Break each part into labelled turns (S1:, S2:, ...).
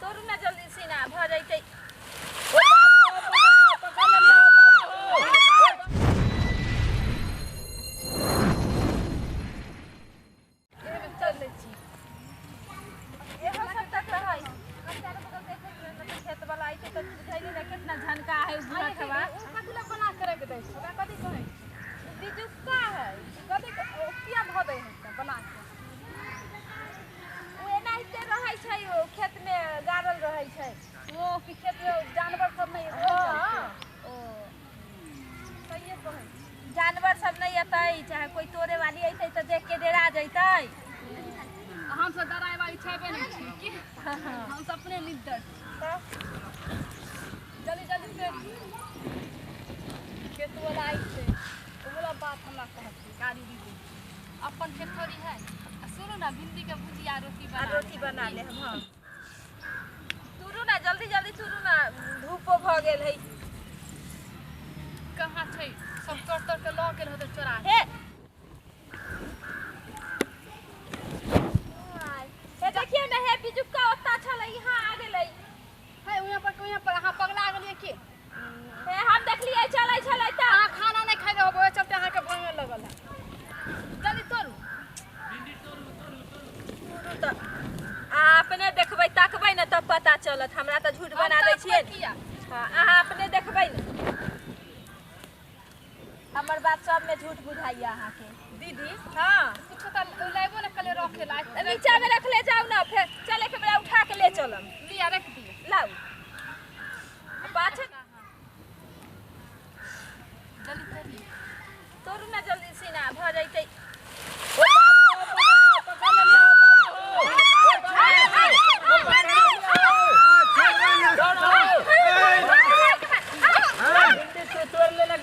S1: तोरू ने जल्दी सीना भऽ जैतै। चल दै छी। इहो सब तक रहै। हम चारू बगल देखै छियै ने तऽ खेत वाला अइतै तऽ बुझैली ने कितना झनका है उ बुढ़वा।
S2: ओ कथी लए बना के राखि दै छै? ओकरा कथी कहै छै?
S1: उ बिजुक्का है।
S2: कथी ओ किया धऽ दै है तऽ बना के?
S1: उ एनाहिते रहै छै, ओ खेतमे गाड़ल रहै छै।
S2: ओ कि खेतमे जानवर सब नहि?
S1: हँ,
S2: ओ सहिए कहै छी।
S1: जानवर सब नहि एतै, चाहे कोई तोड़े वाली अइतै तऽ देख के डेरा जैतै।
S2: हमसब डराय वाली छेबे नहि छी की, हमसब अपने निडर छी।
S1: तऽ
S2: जल्दी जल्दी फेर खेत वाला अइतै, ओ वाला बात हमरा कहतै, गाड़ी दीदी अपन खेत थोड़ी है। आ सुनू ने, भिंडी के भुजिया रोटी
S1: आ
S2: बना।
S1: रोटी बना ले हम। हँ, तुरू ने जल्दी जल्दी तुरू ने, धूपो भऽ गेल है।
S2: कहाँ छै? सब तोड़ तोड़ के लऽ गेल होतै चोरा।
S1: हे हे, देखियौ ने, हे बिजुक्का ओत्ता छलै, यहाँ आ गेलै।
S2: है वहाँ पर, वहाँ पर। अहाँ पगला गेलियै की?
S1: हे, हम देखलियै चलै छलै तऽ।
S2: अहाँ खाना नहि खाइ रहबै, ओहि चलते अहाँके भाँगे लगल है। जल्दी तोड़ू।
S1: तुरू तऽ अहाँ अपने देखबै, तकबै ने तब पता चलत। हमरा तऽ झूठ बना दै छियै।
S2: किया?
S1: हँ, अहाँ अपने देखबै ने। हमर बात सबमे झूठ बुझाइया अहाँके।
S2: दीदी।
S1: हँ।
S2: कुछो तऽ लाइबो ने कले रखे ला।
S1: तऽ नीचामे रखले जाउ ने, फेर चले के बेरा उठा के ले चलम।
S2: लिया, रख दियौ।
S1: लाउ पाछे।
S2: जल्दी तोड़िए।
S1: तोड़ू ने जल्दी, सीना भऽ जैतै।
S3: भिंडी तू तोड़ लेलक।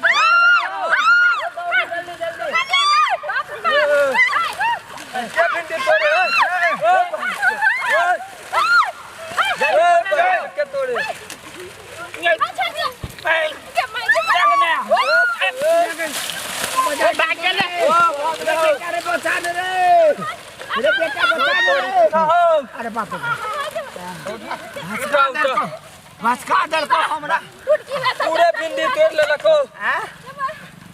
S3: जल्दी जल्दी।
S4: के भिंडी तोड़े? के तोड़े?
S3: अरे बचा दे रे, रे बेटा, बचा दे रे। अरे बाप रे,
S4: उठा उठा।
S3: भसका देलको हमरा।
S4: पूरे भिंडी तोड़ लेलक हो।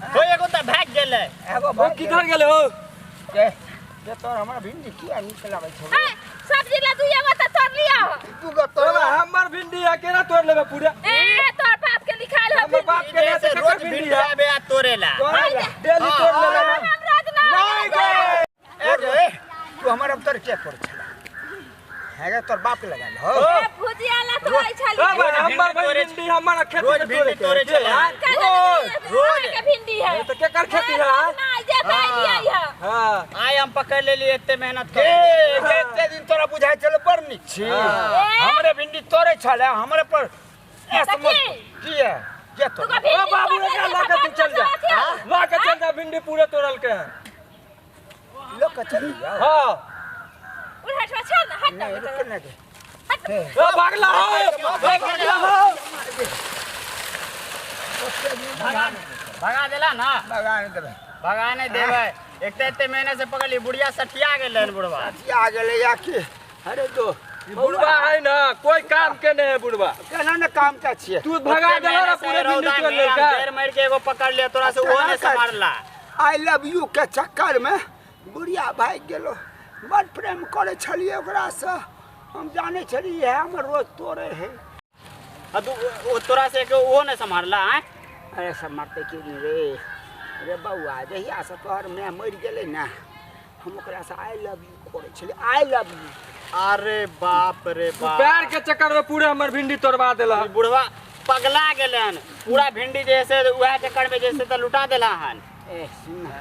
S5: हो, एगो तऽ भागि गेलै।
S3: एगो
S4: ओ
S3: भाग
S4: किधर गेलै हो?
S3: के के तोर हमरा भिंडी किया नीक लागै छौ?
S1: सब्जी ला दुइये गो तऽ तोड़ लिअ।
S3: तू गो
S4: तोरा
S3: तोरा
S4: हमर भिंडी है, केना तोड़ लेबे पूरे?
S1: ए, तोर बाप के लिखायल है।
S4: हमर बाप के
S5: जे
S4: नहि
S5: से
S4: तऽ
S5: रोज
S4: केकर भिंडी
S5: भिंडी
S4: है?
S5: आबे आ तोड़ेला।
S4: तोरा डेली तोड़ लेले।
S1: हम रोज ना।
S4: नहीं गे।
S3: ए रे, तू हमर अब तोर के कर छला है रे? तोर बाप के लगाल हो।
S1: ए, भुजिया ला तोड़ै
S4: ओ
S1: छलियै।
S4: भाई, हमर भाई भिंडी हमर खेत
S5: रोज
S4: में
S5: भिंडी
S4: तोड़े
S5: तोड़े
S4: के
S5: छलै।
S4: है?
S1: रोज
S5: रोज।
S1: के भिंडी है।
S4: ये तऽ केकर खेती है?
S1: ना जे पाइ है।
S4: हाँ।
S5: आइ हम पकड़ लेलियै, एते मेहनत
S3: के
S5: कर।
S3: एते दिन तोरा बुझाइ छल बड़ नीक छी।
S4: हाँ।
S3: हमरे भिंडी तोड़े छले हमरे पर ऐस मत।
S1: देखी।
S3: की है के
S1: तू
S3: तोड़?
S1: का भिंडी
S4: ओ बाबू,
S1: तोड़
S4: एकरा
S1: ले,
S4: लऽ के तू चल जा।
S1: हाँ?
S4: लऽ के चल जा, भिंडी पूरे तोड़ल के है।
S3: लोग के चल जाओ।
S4: हाँ।
S1: उठा छो, छोड़ ना, हट ना।
S3: नहीं, रुक ना दे।
S4: ओ भागला हो, भागला हो।
S5: भगा देला ना।
S3: भगा नहीं देबै।
S5: भगा नहि देबै। एक तऽ एते मेहनत से पकड़ली, बुढ़िया सठिया गेलै हन बुढ़वा।
S3: अथी आ गेलै या की? अरे दो
S4: बुढ़वा है ना, कोई काम के नहीं है बुढ़वा।
S3: केना ने काम के छियै?
S4: तू भगा देला ना, पूरे भिंडी तोड़ लेलकै।
S5: देर मारि के एगो पकड़ लिया, तोरा से ओहो नहि सम्हारला।
S3: I love you के चक्कर में बुढ़िया भागि गेलो। बड़ प्रेम करै छलियै ओकरासँ हम, जानै छलियै इएह हमर रोज तोड़े है।
S5: आ तू ओ तोरा से एगो ओहो नहि सम्हारला आँय?
S3: अरे सब मरतै की नहि रे? रे बौआ, जहियासँ तोहर माय मरि गेलै ने, हम ओकरासँ I love you करै छलियै, I love you.
S5: अरे बाप रे
S4: तू
S5: बाप।
S4: पैर के चक्कर में पूरे हमर भिंडी तोड़वा देला।
S5: ई बुढ़वा पगला गेलै हन। पूरा भिंडी जे से उएह चक्कर में जे से तऽ लुटा देला हन।
S3: ए सुन ना।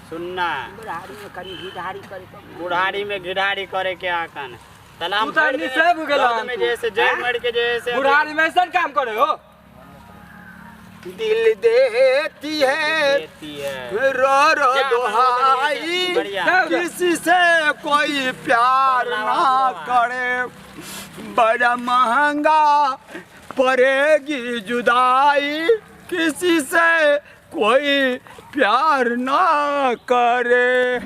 S5: सुनना।
S3: बुढ़ारीमे कनि घिढारी करे तब ने।
S5: बुढ़ारी में घिढारी करे के आकन तला हम
S4: तू तऽ
S5: भरि दिन
S4: निसेब गेला हन
S5: रौद में
S4: तू।
S5: जे से जड़ मर के जे से
S4: बुढ़ारी में ऐसा काम करे हो?
S3: दिल देती है
S5: देती है
S3: रो रो
S5: जा,
S3: दोहाई,
S5: बढ़िया।
S3: किसी से कोई प्यार ना करे, बड़ा महंगा पड़ेगी जुदाई, किसी से कोई प्यार ना करे।